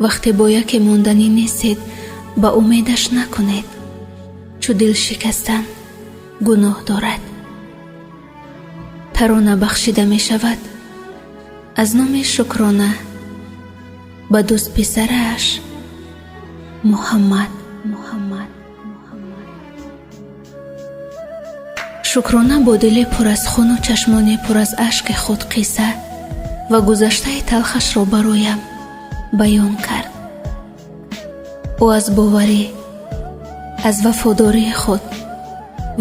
Вақте бо яке монданӣ нестед, ба умедаш накунед, чу дил шикастан гуноҳ дорад. Тарона бахшида мешавад аз номи Шукрона ба дӯстписарааш Муҳаммад. Муҳаммад. Шукрона бо дили пур аз хуну чашмони пур аз ашки худ қисса ва гузаштаи талхашро бароям баён кард. Ӯ аз боварӣ, аз вафодории худ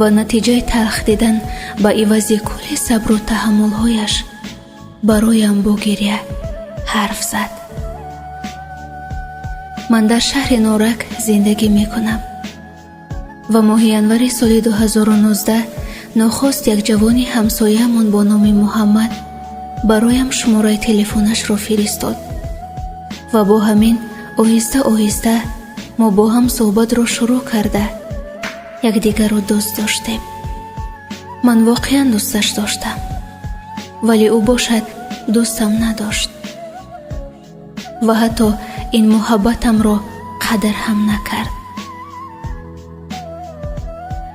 ва натиҷаи талх дидан ба ивази кулли сабру таҳаммулҳояш бароям бо гиря ҳарф зад. Ман дар шаҳри Норак зиндагӣ мекунам ва моҳи январи соли 2019 нохост як ҷавони ҳамсояамон бо номи Муҳаммад бароям шумораи телефонашро фиристод ва бо ҳамин оҳиста оҳиста мо бо ҳам суҳбатро шурӯъ карда, якдигарро дӯст доштем. Ман воқеан дӯсташ доштам, вале ӯ бошад дӯстам надошт ва ҳатто ин муҳаббатамро қадр ҳам накард.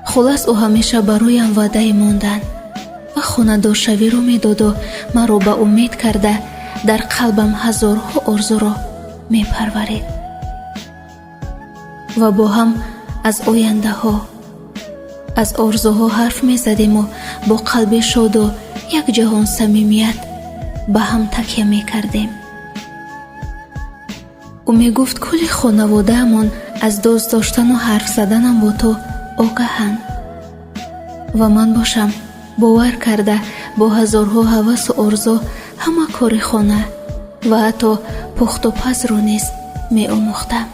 Хулас, ӯ ҳамеша бароям ваъдаи мондан ва хонадоршавиро медоду маро ба умед карда, дар қалбам ҳазорҳо орзуро мепарварид ва бо ҳам аз ояндаҳо, аз орзуҳо ҳарф мезадему бо қалби шоду як ҷаҳон самимият ба ҳам такя мекардем. Ӯ мегуфт, кулли хонаводаамон аз дӯст доштану ҳарф заданам бо ту огаҳанд ва ман бошам бовар карда, бо ҳазорҳо ҳавасу орзу ҳама кори хона ва ҳатто пухту пазро низ меомӯхтам,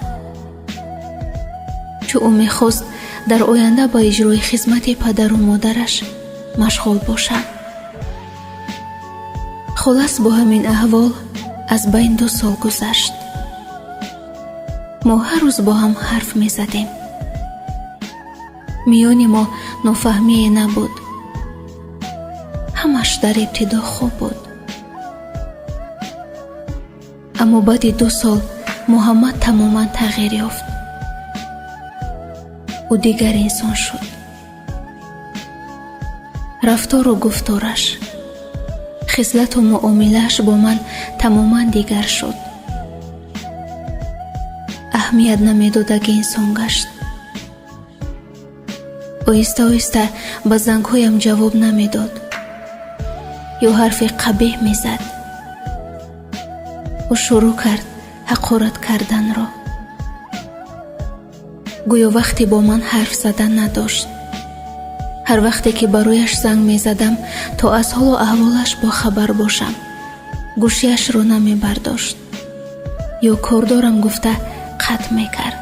чу ӯ мехост дар оянда ба иҷрои хизмати падару модараш машғул бошам. Хулас, бо ҳамин аҳвол аз байн 2 сол гузашт. Мо ҳар рӯз бо ҳам ҳарф мезадем, миёни мо нофаҳмие набуд, ҳамаш дар ибтидо хуб буд. Аммо баъди 2 сол Муҳаммад тамоман тағйир ёфт. Ӯ дигар инсон шуд. Рафтору гуфтораш, хислату муомилааш бо ман тамоман дигар шуд. Аҳамият намедодаги инсон гашт. Оҳиста оҳиста ба зангҳоям ҷавоб намедод ё ҳарфи қабеҳ мезад. Ӯ шурӯъ кард ҳақорат карданро, гӯё вақте бо ман ҳарф задан надошт. Ҳар вақте ки барояш занг мезадам, то аз ҳолу аҳволаш бохабар бошам, гӯшиашро намебардошт ё кор дорам гуфта қатъ мекард.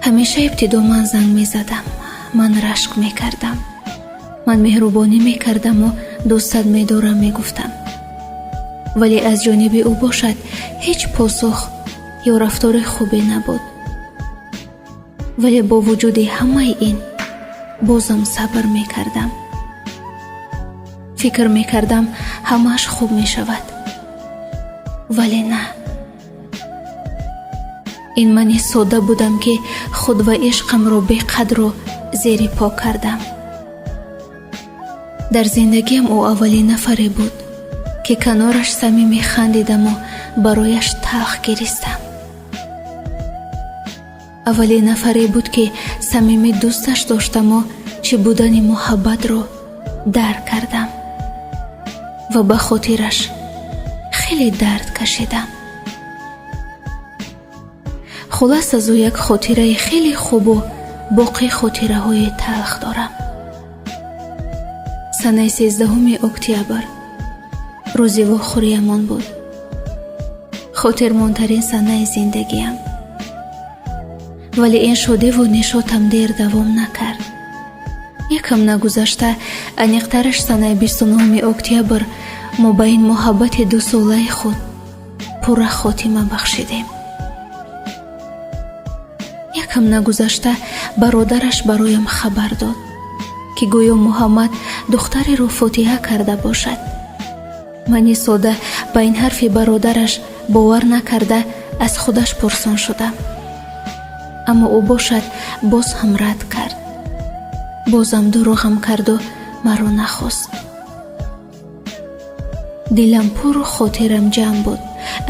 Ҳамеша ибтидо ман занг мезадам, ман рашк мекардам, ман меҳрубонӣ мекардаму дӯстат медорам мегуфтам, вале аз ҷониби ӯ бошад ҳеҷ посух ё рафтори хубе набуд. Вале бо вуҷуди ҳамаи ин бозам сабр мекардам, фикр мекардам, ҳамааш хуб мешавад, вале на. Ин мани содда будам, ки худ ва ишқамро беқадру зери по кардам. Дар зиндагиам ӯ аввалин нафаре буд, ки канораш самимӣ хандидаму барояш талх гиристам. Аввалин нафаре буд, ки самимӣ дӯсташ доштаму чӣ будани муҳаббатро дарк кардам ва ба хотираш хеле дард кашидам. Хулас, аз ӯ як хотираи хеле хубу боқӣ хотираҳои талх дорам. Санаи 13-уми октябр рӯзи вохӯриямон буд, хотирмонтарин санаи зиндагиам. Вале ин шодиву нишотам дер давом накард. Якам нагузашта, аниқтараш санаи 29-уми октябр, мо ба ин муҳаббати дусолаи худ пурра хотима бахшидем. Якам нагузашта бародараш бароям хабар дод, ки гӯё Муҳаммад духтареро фотиҳа карда бошад. Мани сода ба ин ҳарфи бародараш Бовар накарда, аз худаш пурсон шудам, аммо ӯ бошад, боз ҳам рад кард, бозам дурӯғам карду маро нахост. Дилам пуру хотирам ҷамъ буд,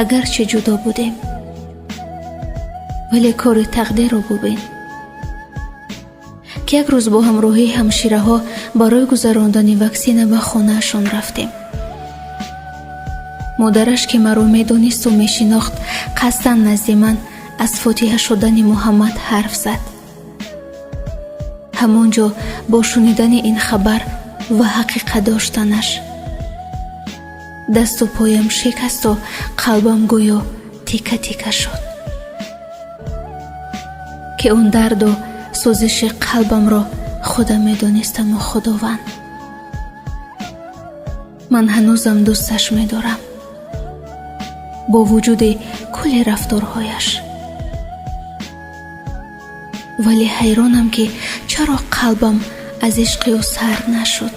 агарчи ҷудо будем. Вале кори тақдирро бубин, ки як рӯз бо ҳамроҳии ҳамшираҳо барои гузарондани ваксина ба хонаашон рафтем. Модараш, ки маро медонисту мешинохт, қасдан назди ман аз фотиҳа шудани Муҳаммад ҳарф зад. Ҳамон ҷо бо шунидани ин хабар ва ҳақиқат доштанаш дасту поям шикасту қалбам гӯё тика тика шуд, ки он дарду сӯзиши қалбамро худам медонистаму Худованд. Ман ҳанӯзам дӯсташ медорам бо вуҷуди кулли рафторҳояш, вале ҳайронам, ки чаро қалбам аз ишқи ӯ сард нашуд.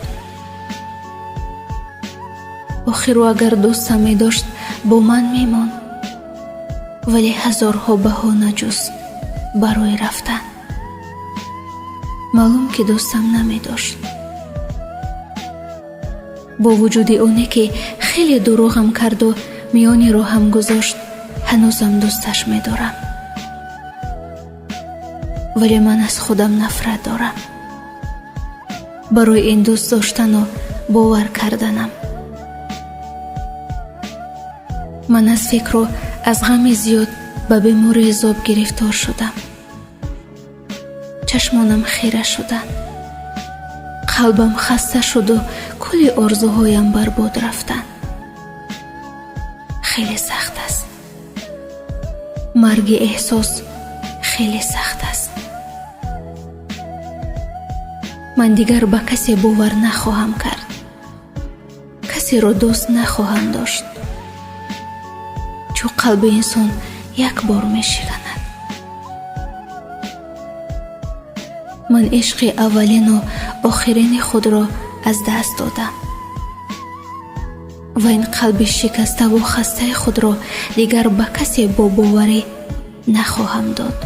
Охир ӯ агар дӯстам медошт, бо ман мемонд, вале ҳазорҳо баҳона ҷуст барои рафтан. Маълум, ки дӯстам намедошт. Бо вуҷуди оне ки хеле дурӯғам карду миёни роҳам гузошт, ҳанӯзам дӯсташ медорам, вале ман аз худам нафрат дорам барои ин дӯст доштану бовар карданам. Ман аз фикру аз ғами зиёд ба бемории зоб гирифтор шудам. Чашмонам хира шуданд, қалбам хаста шуду кулли орзуҳоям барбод рафтанд. Хеле сахт аст марги эҳсос, хеле сахт аст. Ман дигар ба касе бовар нахоҳам кард, касеро дӯст нахоҳам дошт, чун қалби инсон як бор мешиканад. Ман ишқи аввалину охирини худро аз даст додам ва ин қалби шикаставу хастаи худро дигар ба касе бо боварӣ нахоҳам дод.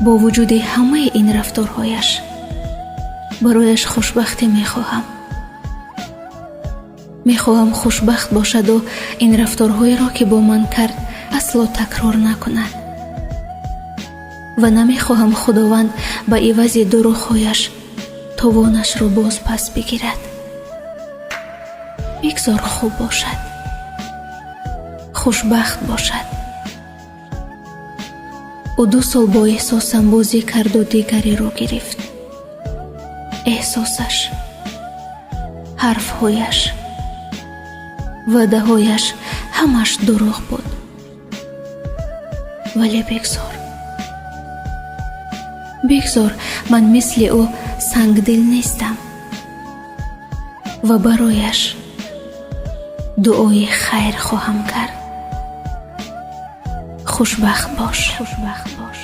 Бо вуҷуди ҳамаи ин рафторҳояш барояш хушбахтӣ мехоҳам. Мехоҳам хушбахт бошаду ин рафторҳоеро, ки бо ман кард, асло такрор накунад, ва намехоҳам Худованд ба ивази дурӯғҳояш товонашро боз пас бигирад. Бигзор хуб бошад, хушбахт бошад. Ӯ 2 сол бо эҳсосам бозӣ карду дигареро гирифт. Эҳсосаш, ҳарфҳояш, ваъдаҳояш ҳамаш дурӯғ буд, вале бигзор, бигзор, ман мисли ӯ сангдил нестам ва барояш дуои хайр хоҳам кард. Хушбахт бош, хушбахт бош.